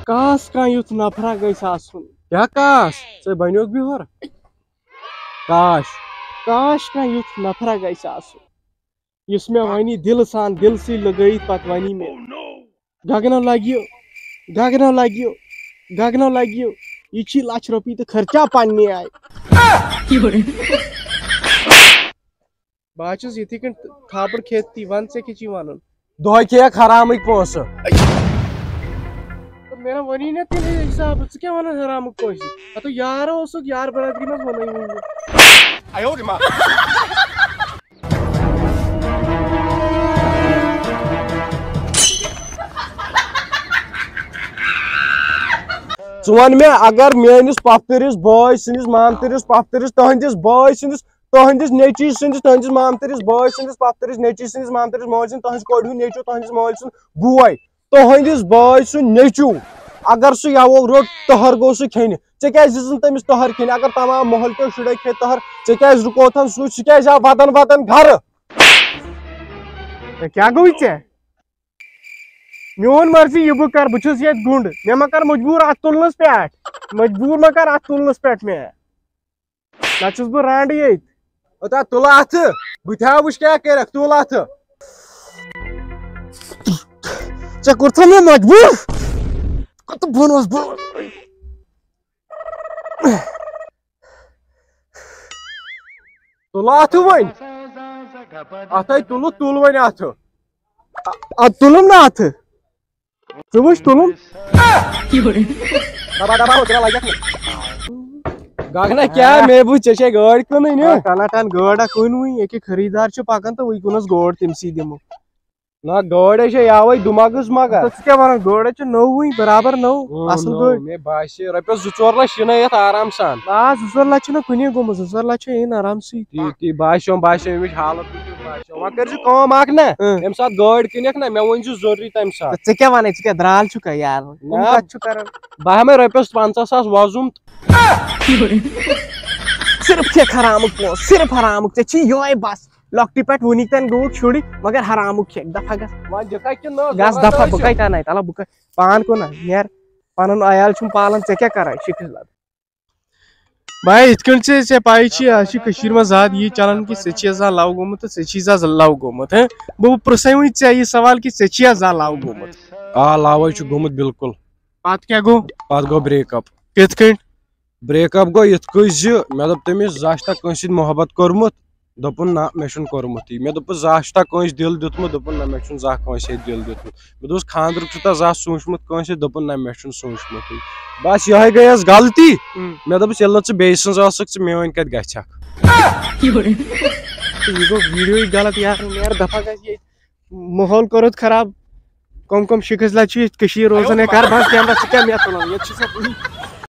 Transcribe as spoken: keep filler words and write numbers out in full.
کاش کانٛہہ یُتھ نفرا گژھِ آسُن۔ کیٛاہ کاش؟ ژےٚ بنیوکھ بِہُر؟ کاش۔ کاش کانٛہہ یُتھ نفرا گژھِ آسُن، یُس مےٚ وَنہِ دِلہٕ سان، دِلہٕ سۭتۍ لَگٲیِتھ پَتہٕ وَنہِ مےٚ، "گگنو لَگیو، گگنو لَگیو، گگنو لَگیو، یہِ چھی لَچھ رۄپیہِ تہٕ خرچہ پنٛنہِ آیہِ۔" بہٕ حظ چھُس یِتھٕے کٔنۍ تھاپڑ کھیٚتھ تی، وَن ژےٚ کیٛاہ چھی وَنُن؟ دۄہے کھیٚیَکھ حرامٕکۍ پونٛسہٕ۔ تہٕ مےٚ نہ وَنی نہ تیٚلہِ حِساب، ژٕ کیٛاہ وَنان حرامٕکۍ پونٛسہٕ؟ ہَتو یار اوسُکھ، یار برادری منٛز وَنٲوٕے نہٕ۔ ژٕ وَن مےٚ، اگر میٲنِس پۄپھتٕرِس بٲے سٕنٛدِس مامتٕرِس پۄپھتٕرِس تُہٕنٛدِس بٲے سٕنٛدِس تُہٕنٛدِس نیٚچوِس سٕنٛدِس، تُہٕنٛدِس مامتٕرِس بٲے سٕنٛدِس، پۄپھتٕرِس نیٚچوِس سٕنٛدِس، مامتٕرِس مٲلۍ سٕنٛدِس، تُہٕنٛزِ کورِ ہُنٛد نیٚچوٗ، تُہٕنٛدِس مٲلۍ سُنٛد بوے، تُہٕنٛدِس بٲے سُنٛد نیٚچوٗ، اگر سُہ یَوٕ روٚٹ، تٔہَر گوٚو سُہ کھیٚنہِ۔ ژےٚ کیٛازِ دِژٕن تٔمِس تٔہَر کھیٚنہِ؟ اگر تمام محلہٕ کیو شُریو کھیٚیہِ تٔہَر، ژےٚ کیٛازِ رُکوتھَن سُہ؟ سُہ کیٛازِ آو وَدَن وَدَن گَرٕ؟ ہے، کیٛاہ گوٚوُے ژےٚ؟ میون مرضی یہِ بہٕ کَرٕ، بہٕ چھُس ییٚتہِ گُنٛڈ، مےٚ مہ کَر مجبوٗر اَتھ تُلنَس پٮ۪ٹھ، مجبوٗر مہ کَر اَتھ تُلنَس پٮ۪ٹھ مےٚ۔ نتہٕ چھُس بہٕ رانٛڈٕ ییٚتہِ۔ او تا تُلہٕ اَتھٕ، بہٕ تہِ ہا وٕچھ کیٛاہ کَرَکھ، تُل اَتھٕ۔ ژےٚ کوٚرتھا مےٚ مجبوٗر؟ کوٚت بۄن اوس بۄن؟ تُلہٕ اَتھٕ وۄنۍ۔ اَتھَے تُلہٕ، تُل وۄنۍ اَتھٕ۔ اَ-، اَدٕ تُلُم نہ اَتھٕ۔ ژٕ وٕچھ تُلُن۔ دبا دبا ہو، تیرا لگا۔ گگنا، کیٛاہ مےٚ بوٗز ژےٚ چھے گٲڑۍ کٕنٕنۍ، آ، ہہ؟ ٹنا ٹن گٲڑ اکھ کٕن وٕنۍ، ییٚکیٛاہ خریٖدار چھُ پکان تہٕ وٕنۍ کُنس گٲڑ تٔمسٕے دِمو۔ نہ، گٲڑۍ ہے چھے یاوے دُماغس مگر۔ تہٕ ژٕ کیٛاہ ونان، گٲڑۍ ہے چھِ نٔو وٕنۍ، برابر نٔو، اۭں، اصل نٔو۔ گٲڑۍ۔ مےٚ باسے رۄپیس زٕ ژور لچھ یِنَے یتھ آرام سان۔ آ، زٕ ژور لچھ چھِنہ کُنے گوٚمُت، زٕ ژور لچھ چھِ یِن آرام سٕے۔ تی، تی باسیوم، باسیوم امِچ حالت وٕچھِتھ باسیوم۔ وۄنۍ کٔرۍ زِ کٲم اکھ نہ، اۭں۔ ییٚمہِ ساتہٕ گٲڑۍ کٕنکھ نہ، مےٚ ؤنۍ زِ ضروٗری تَمہِ ساتہٕ۔ ژٕ کیٛاہ وَنَے؟ ژٕ کیٛاہ درٛال چھُکھا یارٕ؟ نہ۔ کَتھ چھُ کَران؟ بہٕ ہا مےٚ رۄپیَس پنٛژاہ ساس وۄزُم تہٕ۔ صرف کھٮ۪کھ حرامُک پونٛسہٕ، صرف حرامُک۔ ژےٚ چھی یِہوٚے بَس۔ لۄکٹہِ پٮ۪ٹھ وُنیُک تام گوٚوُکھ شُرۍ، مگر حرامُک کھٮ۪کھ۔ دَفا گژھ۔ وۄنۍ دِکھا کِنہٕ نہ؟ گژھ زبردست دَفا، بہٕ چھُ۔ کَتہِ اَنَے؟ تَلہ بہٕ کَتہِ؟ پان کُن اَن، نیر۔ پَنُن عیال چھُم پالان، ژےٚ کیٛاہ کَرَے شِکِس لَد؟ بھائی، یِتھ کٔنۍ ژےٚ، ژےٚ پَیی چھِ، آز چھِ کٔشیٖرِ منٛز زیادٕ یی چَلان کہِ ژےٚ چھی آسان love گوٚمُت تہٕ ژےٚ چھی آسان love گوٚمُت، ہہ؟ بہٕ، بہٕ پرٛژھَے وۄنۍ ژےٚ یہِ سوال کہِ ژےٚ چھی آسان love گوٚمُت؟ آ، love ہے چھُ گوٚمُت بِلکُل۔ پَتہٕ کیٛاہ گوٚو؟ پَتہٕ گوٚو break up۔ کِتھ کٔنۍ؟ Break up گوٚو یِتھ کٔنۍ زِ مےٚ دوٚپ تٔمِس، زانٛہہ چھُ تۄہہِ کٲنٛسہِ سۭتۍ محبت کوٚرمُت؟ دوٚپُن، "نہ، مےٚ چھُنہٕ کوٚرمُتٕے۔" مےٚ دوٚپُس، "زانٛہہ چھُ تۄہہِ کٲنٛسہِ دِل دیُتمُت؟" دوٚپُن، "نہ، مےٚ چھُنہٕ زانٛہہ کٲنٛسہِ دِل دیُتمُت۔" مےٚ دوٚپُس، "خانٛدرُک چھُ تۄہہِ زانٛہہ سوٗنٛچمُت کٲنٛسہِ؟" دوٚپُن، "نہ، مےٚ چھُنہٕ سوٗنٛچمُتٕے۔" بس یِہوٚے گٔیَس غلطی۔ ہُم۔ مےٚ دوٚپُس، "ییٚلہِ نہٕ ژٕ بیٚیہِ سٕنٛز ٲسٕکھ، ژٕ میٛٲنۍ کَتہِ گژھکھ؟" یہِ گوٚو video یہِ غلط یارٕ، نیر دَفا گژھِ ییٚتہِ۔ ماحول کوٚرُتھ خراب۔ کم کم شِکٕس لَتہِ چھِ ییٚتہِ کٔشیٖرِ روزان، ہے کر بس camera، ژٕ کیٛاہ مےٚ تُلان؟ ییٚتہِ چھِ سۄ